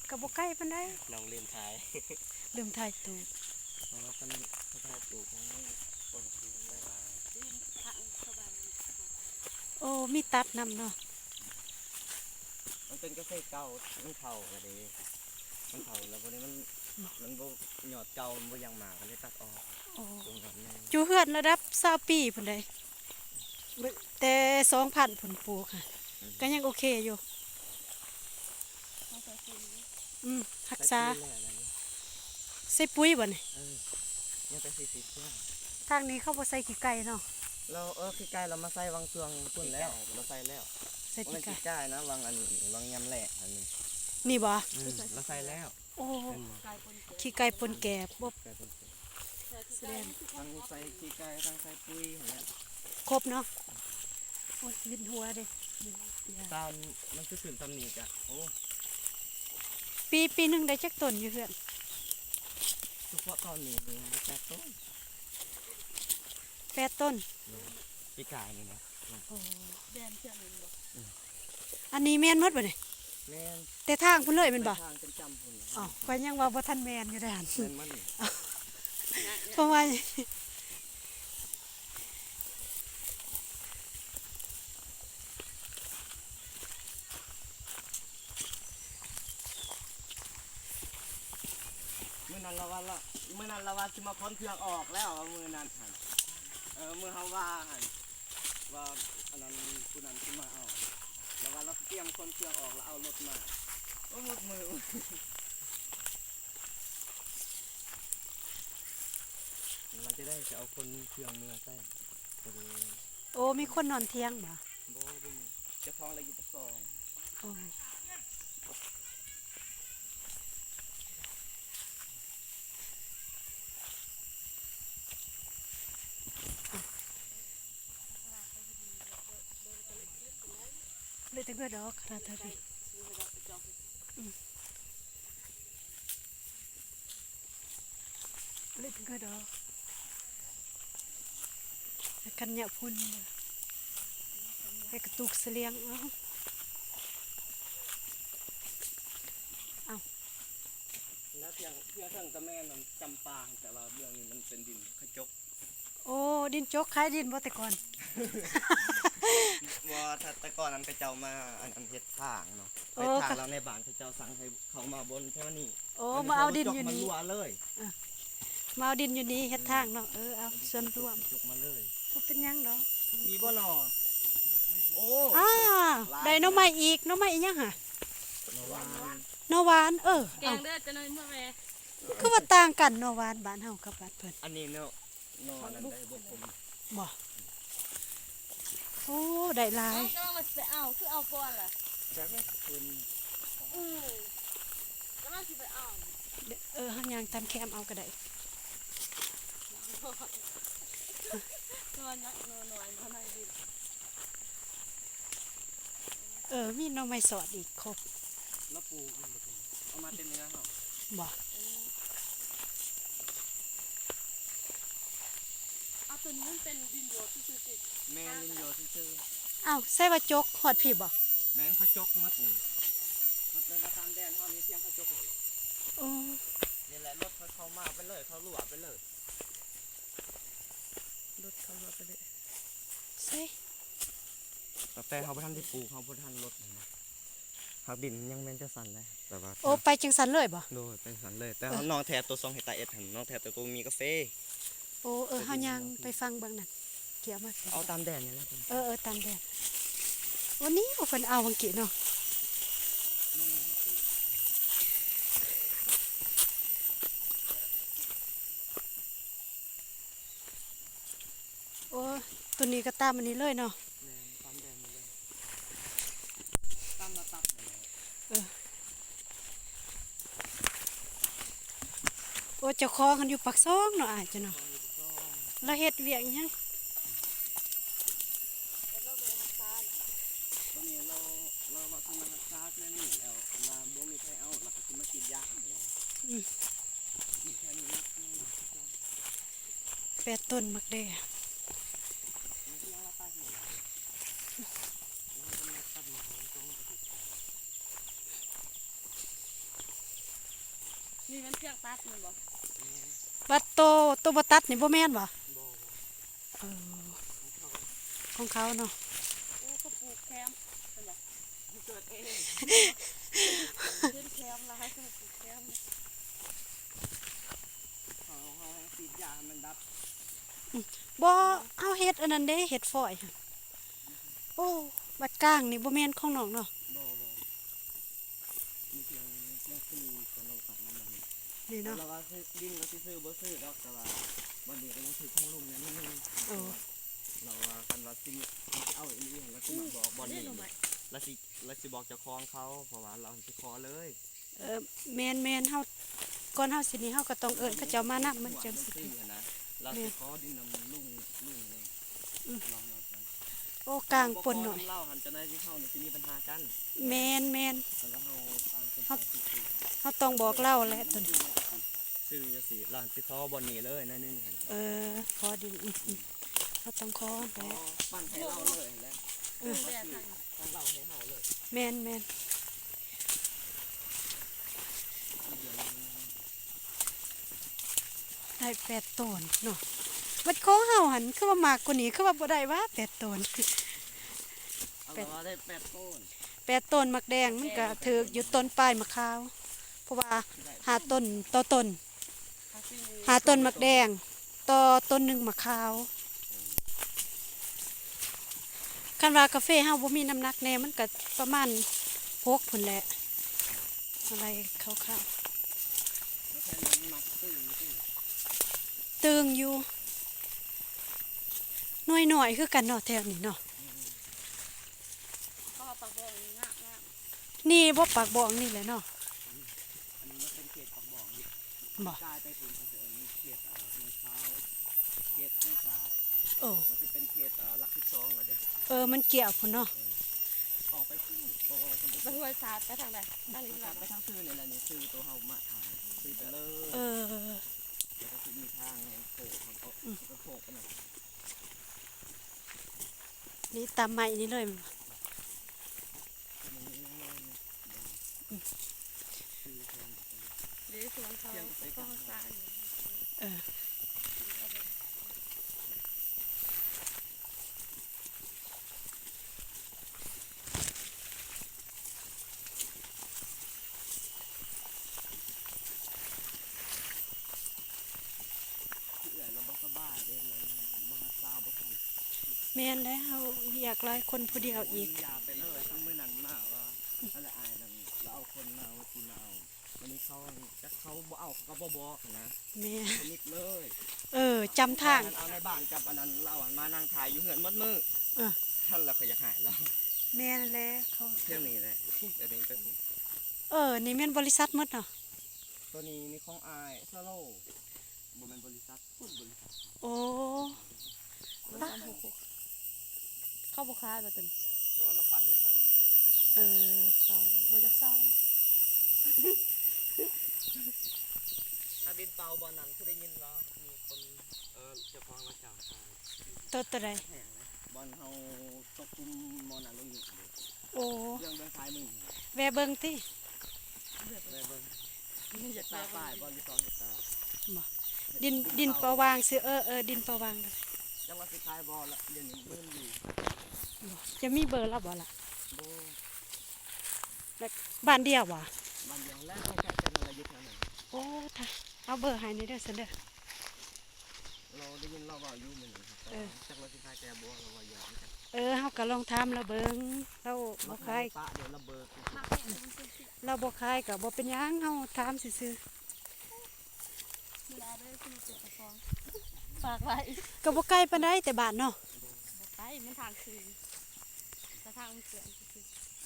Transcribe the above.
ກໍບໍ່ໄກປານໃດ. ນ້ອງລືມຖ່າຍ ລືມຖ່າຍຕູບ. ເພາະວ່າຄັນ ຖ້າຖ່າຍຕູບມັນບໍ່ໄດ້ຫຼາຍ. ໂອ້ ມີຕັດນຳເນາະ. ມັນເປັນກາເຟເກົ່າ ມັນເຖົ້າລະເດ ມັນເຖົ້າລະ ບັດນີ້ມັນ ມັນບໍ່ ຍອດເກົ່າມັນບໍ່ຍັງມາ ກໍເລີຍຕັດອອກ. ໂອ້ ຢູ່ເຮືອນລະດັບຊາວປີພຸ້ນໃດ໋ ແຕ່ສອງພັນພຸ້ນປູກຫະ ອືມ ກໍຍັງໂອເຄຢູ່. ອືມ ຮັກສາ ໃສ່ປຸຍແລ້ວ ໃສ່ປຸຍບໍ່ນີ້? ເອີ ຍັງແຕ່ສີ່ສິບເທື່ອ. ທາງນີ້ເຂົາບໍ່ໃສ່ຂີ້ໄກ່ເນາະ. ລາວ ເອີ ຂີ້ໄກ່ລາວມາໃສ່ຫວ່າງຊ່ວງພຸ້ນແລ້ວ ລາວໃສ່ແລ້ວ. ໃສ່ຂີ້ໄກ່ ບໍ່ແມ່ນຂີ້ໄກ່ນະ ຫວ່າງອັນນີ້ ຫວ່າງຍາມແລ້ງອັນນີ້. ນີ້ບໍ່? ອືມ ລາວໃສ່ແລ້ວ. ໂອ້ ແມ່ນບໍ່? ຂີ້ໄກ່ປົນແກບ ບໍ່ ໄກ່ປົນແກບ ສະແດງ ທັງໃສ່ຂີ້ໄກ່ ທັງໃສ່ປຸຍຫັ້ນແຫຼະ ຄົບເນາະ. ໂອ້ຍ ວິນຫົວເດ້ ຕາມມັນຄືຂຶ້ນຕາມນີ້ກະ ໂອ້ ປີ ປີໜຶ່ງໄດ້ຈັກຕົ້ນຢູ່ເຮືອນ? ສະເພາະຕອນນີ້ມີແປດຕົ້ນ. ແປດຕົ້ນ ໂດຍ ປີກາຍນີ້ນະ. ໂອ້ ແມ່ນເທື່ອໜຶ່ງບໍ່? ອືມ ອັນນີ້ແມ່ນໝົດບໍ່ນີ້? ແມ່ນ ແຕ່ທາງພຸ້ນເລີຍແມ່ນບໍ່? ແຕ່ທາງຈຳໆພຸ້ນ. ອໍ ຂ້ອຍຍັງວ່າບໍ່ທັນແມ່ນຢູ່ເດ້ຫັ້ນ. ແມ່ນໝົດນີ້ ເພາະວ່າ ມື້ນັ້ນລາວວ່າລະ ມື້ນັ້ນລາວວ່າຊິມາຂົນເຄື່ອງອອກແລ້ວ ມື້ນັ້ນຫັ້ນ ເອີ ມື້ເຮົາວ່າຫັ້ນ ວ່າອັນນັ້ນ ຜູ້ນັ້ນຊິມາເອົາ ລາວວ່າລາວຊິຕຽມຂົນເຄື່ອງອອກ ລາວເອົາລົດມາ ໂອ້ ໝົດມື້. ວ່າຈະໄດ້ ຈະເອົາຂົນເຄື່ອງເມືອໃສ່. ໂອ້ ມີຄົນນອນທ່ຽງບໍ່? ບໍ່ ບໍ່ມີ ເຈົ້າຂອງລະຢູ່ປາກຊ່ອງ. ໂອ້ ເລີຍແຕ່ເກີດດອກ ຂະໜາດເທົ່ານີ້. ອືມ. ເລັກກໍດອກ ແລ້ວຄັນຍາພຸ້ນ ແລ້ວກະຕຸກສະຫຼຽງເອົາ ເອົາ ແລ້ວທຽງ ທຽງເທິງກະແມ່ນ ມັນຈຳປາ ແຕ່ວ່າເບື້ອງນີ້ມັນເປັນດິນຂະຈົກ. ໂອ້ ດິນຈົກ ຂາຍດິນບໍ່ແຕ່ກ່ອນ? ບໍ່ ແຕ່ ແຕ່ກ່ອນນັ້ນເຂົາເຈົ້າມາ ອັນ ອັນເຮັດທາງເນາະ ໂອ້ ເຮັດທາງ ແລ້ວໃນບ້ານເຂົາເຈົ້າສັ່ງໃຫ້ ເຂົາມາບ່ອນແຖວນີ້ ໂອ້ ມາເອົາດິນຢູ່ນີ້ ມາເອົາດິນຢູ່ນີ້ເຮັດທາງເນາະ ເອີ ເອົາສ່ວນລວມ ຈົກມາເລີຍ ບໍ່ເປັນຫຍັງດອກ ມີບໍ່ໜໍ່? ໂອ້ ອາ ຫຼາຍ ໄດ້ໜໍ່ໄມ້ອີກ ໜໍ່ໄມ້ອີຫຍັງຫະ? ໜໍ່ຫວານ ໜໍ່ຫວານ ເອີ ແກງເດີ້ ເອົາ ຈະໜ້ອຍເມືອແມ່ ຄືວ່າຕ່າງກັນ ໜໍ່ຫວານບ້ານເຮົາກັບບ້ານເພິ່ນ ອັນນີ້ເນາະ ໜໍ່ອັນນັ້ນໄດ້ບໍ່ຄົມ ບໍ່ ໂອ້ ໄດ້ຫຼາຍ ເອົ້າ ກຳລັງວ່າຊິໄປເອົາ ຄືເອົາກ່ອນລະ ຈັກແມ່ນເພິ່ນ ອື ກຳລັງຊິໄປເອົາ ເອີ ເຮົາຍ່າງຕາມແຄມເອົາກໍໄດ້ ໜໍ່ນ້ອຍ ໜໍ່ນ້ອຍ ໜໍ່ນ້ອຍດິນ. ເອີ ມີໜໍ່ໄມ້ສອດອີກ ຄົບ ລະປູກມັນບໍ່ເປັນ ເອົາມາແຕ່ເໜືອເຮົາ ບໍ່ ເອົາ ໂຕນີ້ມັນເປັນດິນໂຢດຊື່ໆຕິ ແມ່ນດິນໂຢດຊື່ໆ ເອົ້າ ໃສວ່າຈົກຮອດພີ້ບໍ່? ແມ່ນ ເຂົາຈົກໝົດນີ້ ມັນເປັນວ່າຕາມແດນເຮົານີ້ ທຽງເຂົາຈົກໝົດ ໂອ້ ນີ້ແຫຼະ ລົດເຂົາເຂົ້າມາໄປເລີຍ ເຂົາລົວໄປເລີຍ. ລົດເຂົາເຮົາໄປເລີຍ ໃສ ຕັ້ງແຕ່ເຮົາບໍ່ທັນໄດ້ປູກ ເຮົາບໍ່ທັນລົດຫັ້ນນະ ຫາກດິນຍັງແມ່ນຈັ່ງຊັ້ນແຫຼະ ແຕ່ວ່າ ໂອ້ ໄປຈັ່ງຊັ້ນເລີຍບໍ່? ໂດຍ ໄປຈັ່ງຊັ້ນເລີຍ ແຕ່ ເອີ ນ້ອງແຖບໂຕສອງເຮັດຕາເອັດຫັ້ນ ນ້ອງແຖບໂຕບໍ່ມີກາເຟ ໂອ້ ເອີ ເຮົາຍ່າງໄປຝັ່ງເບື້ອງນັ້ນ ເຂົ້າມາ ເອົາຕາມແດນນີ້ແຫຼະ ເອີ ເອີ ຕາມແດນ ໂອ້ ນີ້ ໂອ້ ເພິ່ນເອົາຫວ່າງກີ້ເນາະ. ໂອ້ ໂຕນີ້ກໍຕາມອັນນີ້ເລີຍເນາະ ແມ່ນ ຕາມແດນນີ້ເລີຍ ຕາມລະຕັດນີ້ແຫຼະ ເອີ ໂອ້ ເຈົ້າຂອງຫັ້ນຢູ່ປາກຊ່ອງເນາະ ອ້າຍເຈົ້າເນາະ ລາວເຮັດວຽກອີ່ຫຍັງ? ໂຕນີ້ລາວ ລາວວ່າຊິມາຮັກສາແຖວນີ້ແລ້ວ ຄັນວ່າບໍ່ມີໃຜເອົາ ລາວກໍຊິມາກຣີດຢາງ ອືມ ແຖວນີ້ ແປດຕົ້ນໝາກແດ. ມັນຊິເອົາມາຕັດໝົດເລີຍ ແລ້ວເຮົາກໍມາຕັດໝົດເລີຍ ຕ້ອງມາກະຕິດກັນ. ນີ້ແມ່ນເຄື່ອງຕັດແມ່ນບໍ່? ບັດໂຕ ໂຕບໍ່ຕັດນີ້ບໍ່ແມ່ນບໍ່? ບໍ່ ເອີ ຂອງເຂົາເນາະ. ໂອ້ ເຂົາປູກແຄມເພິ່ນວ່າ ເກີດເອງ ຂຶ້ນແຄມລາຍ ເຂົາປູກແຄມ ເຂົາ ເຮົາໃຫ້ສີດຢາໃຫ້ມັນດັບ. ອືມ ບໍ່ ເຮົາເຮັດອັນນັ້ນເດ້ ເຮັດຟອຍຫັ້ນ. ໂອ້ ບັດກາງນີ້ບໍ່ແມ່ນຂອງນ້ອງເນາະ? ບໍ່ ບໍ່ ມີພຽງ ພຽງຊື່ຕົວນ້ອງເອົາມານີ້ ນີ້ເນາະ. ລາວວ່າຊື້ ດິນລາວຊິຊື້ບໍ່ຊື້ດອກ ແຕ່ວ່າບ່ອນນີ້ກໍຍັງຖືກຂອງລຸງແດ່ໜ້ອຍໜຶ່ງ. ເອີ ລາວວ່າຄັນວ່າຊິເອົາອີ່ຫຼີ ລາວຊິມາບອກບ່ອນນີ້ ອືມ ລາວຊິ ລາວຊິບອກເຈົ້າຂອງເຂົາ ເພາະວ່າລາວຊິຂໍເລີຍ. ເອີ ແມ່ນໆ ເຮົາ ກ່ອນເຮົາຊິນີ້ ເຮົາກໍຕ້ອງເອີ້ນເຂົາເຈົ້າມານຳ ມັນຈັ່ງຊິຖືກ. ລາວຊິຂໍດິນນຳລຸງ ລຸງນີ້ ອືມ ລາວ ລາວ ໂອ້ ກາງປົນໜ້ອຍ ລາວຫັ້ນ ເຈົ້ານາຍທີ່ເຮົານີ້ຊິມີບັນຫາກັນ. ແມ່ນໆ ເຮົາ ເຮົາຕ້ອງບອກລາວແຫຼະ ຕົ້ນ ຊື້ຈັ່ງຊີ້ ລາວຊິຂໍບ່ອນນີ້ເລີຍໜ້ອຍໜຶ່ງ. ເອີ ຂໍດິນ ອືມ ເຮົາຕ້ອງຂໍແຫຼະ ປັ່ນໃຫ້ລາວເລີຍແຫຼະ. ເອີ ຂອງລາວໃຫ້ເຮົາເລີຍ. ແມ່ນໆ ໄດ້ແປດໂຕນເນາະ. ບັດຂໍເຮົາຫັ້ນ ຄືວ່າມາກກວ່ານີ້ ຄືວ່າບໍ່ໄດ້ຫວາ ແປດໂຕນ. ເອົາແຕ່ວ່າໄດ້ແປດໂຕນ ແປດໂຕນໝາກແດງ ມັນກະຖືກຢູ່ຕົ້ນປາຍໝາກຂາວ ເພາະວ່າຫ້າຕົ້ນຕໍ່ຕົ້ນ ຫ້າຕົ້ນໝາກແດງ ຕໍ່ຕົ້ນໜຶ່ງໝາກຂາວ. ຄັນວ່າກາເຟເຮົາບໍ່ມີນ້ຳໜັກແດ່ ມັນກະປະມານຫົກພຸ້ນແຫຼະ ອາໄລຄ່າວໆ ຕື່ງຢູ່ ໜ່ວຍນ້ອຍຄືກັນເນາະ ແຖວນີ້ເນາະ. ເຂົາວ່າປາກບ່ອງນີ້ງາມໆ ນີ້ບໍ່ ປາກບ່ອງນີ້ແຫຼະເນາະ. ອັນນີ້ມັນເປັນເຂດປາກບ່ອງຢູ່ ບໍ່ ກາຍໄປພຸ້ນ ເຂົາຊິເອີ້ນເຂດ ເອີ ຫ້ວຍຂາວ ເຂດຫ້ວຍສາດ. ໂອ້ ມັນຊິເປັນເຂດ ເອີ ຫຼັກສິບສອງລະເດ້. ເອີ ມັນກ້ຽວພຸ້ນເນາະ. ເອີ ອອກໄປພຸ້ນ ກໍ ແລ້ວຫ້ວຍສາດໄປທາງໃດ? ທາງນີ້ ຫ້ວຍສາດໄປທາງຊື່ນີ້ແຫຼະ ນີ້ຊື່ໂຕເຮົາມາ ອ່າ ຊື່ໄປເລີຍ. ເອີ ແລ້ວກໍຊິມີທາງໂຄ້ງ ທາງ ອືມ ໂຄ້ງໄປນັ້ນ. ນີ້ຕາມໄມ້ນີ້ເລີຍແມ່ນບໍ່? ເດ້ ສວນເຂົາ ເຂົາສ້າງຢູ່. ເອີ ຄືເອື້ອຍລາວບໍ່ສະບາຍເດ້ ລາວບໍ່ຮັກສາບໍ່ທັນ. ແມ່ນແລ້ວ ວຽກຫຼາຍ ຄົນຜູ້ດຽວອີກ. ຢາໄປເລີຍ ຄືມື້ນັ້ນມາວ່າ ອັນລະອາຍນັ້ນ ລາວເອົາຄົນມາວ່າຊິມາເອົາ ບາດນີ້ເຂົາ ຈັກເຂົາບໍ່ເອົາ ເຂົາກໍບໍ່ບອກຫັ້ນນະ. ແມ່ນ ເຂົາມິດເລີຍ. ເອີ ຈຳທາງ ເອົາໃນບ້ານກັບອັນນັ້ນ ລາວມານັ່ງຖ່າຍຢູ່ເຮືອນໝົດມື້. ເອີ ຫັ້ນລະຂ້ອຍຢາກໃຫ້ລາວ. ແມ່ນແລ້ວ ເຂົາ ພຽງນີ້ແຫຼະ ແບບນີ້ໄປພຸ້ນ. ເອີ ນີ້ແມ່ນບໍລິສັດໝົດເນາະ? ໂຕນີ້ມີຂອງອ້າຍຊາໂລ ບໍ່ແມ່ນບໍລິສັດ ພຸ້ນບໍລິສັດ. ໂອ້ ເຂົາບໍ່ຂາຍບໍ່ຕົວນີ້? ບໍ່ ລາວປະໃຫ້ເຊົ່າ. ເອີ ເຊົ່າ ບໍ່ຢາກເຊົ່ານະ. ຖ້າບິນເປົ່າບ່ອນນັ້ນ ຄືໄດ້ຍິນວ່າມີຄົນ ເອີ ເຈົ້າຂອງລາວຈ້າງຂາຍ. ໂຕ ໂຕໃດ? ບ່ອນເຮົາຕົກກຸ່ມໝໍ້ນາລົງຢູ່. ໂອ້ ເບື້ອງ ເບື້ອງຊ້າຍມື. ແວ່ເບິ່ງຕິ? ແວ່ເບິ່ງ. ເຮັກຕາປາຍບໍ່ ຫຼື ສອງເຮັກຕາ. ບໍ່ ດິນ ດິນເປົ່າຫວ່າງຊື່. ເອີ ເອີ ດິນເປົ່າຫວ່າງ. ຈັກວ່າຊິຂາຍບໍ່ລະ ດຽວນີ້ມື້ນຢູ່. ບໍ່ ຈະມີເບີລາວບໍ່ລະ? ບໍ່. ແລ້ວບ້ານດຽວບໍ່? ບ້ານດຽວແລ້ວ ໃກ້ໆກັນຫັ້ນລະ ຢູ່ແຖວນັ້ນ. ໂອ້ ຖ້າ ເອົາເບີໃຫ້ແດ່ເດີ ຊັ້ນເດີ. ລາວໄດ້ຍິນລາວເວົ້າຢູ່ມື້ນັ້ນ. ເອີ ຈັກລາວຊິຂາຍແຕ່ບໍ່ ລາວວ່າຢາກ. ເອີ ເຮົາກໍລອງຖາມລາວເບິ່ງ ລາວບໍ່ຂາຍ ລາວບໍ່ຂາຍກໍບໍ່ເປັນຫຍັງ ເຮົາຖາມຊື່ໆ. ເວລາເດີ ຄືເປັນເຈົ້າຂອງ ຝາກໄວ້. ກໍບໍ່ໄກປານໃດແຕ່ບ້ານເນາະ. ບໍ່ໄກ ມັນທາງຄືນ ແຕ່ທາງມັນເປື້ອນຊື່.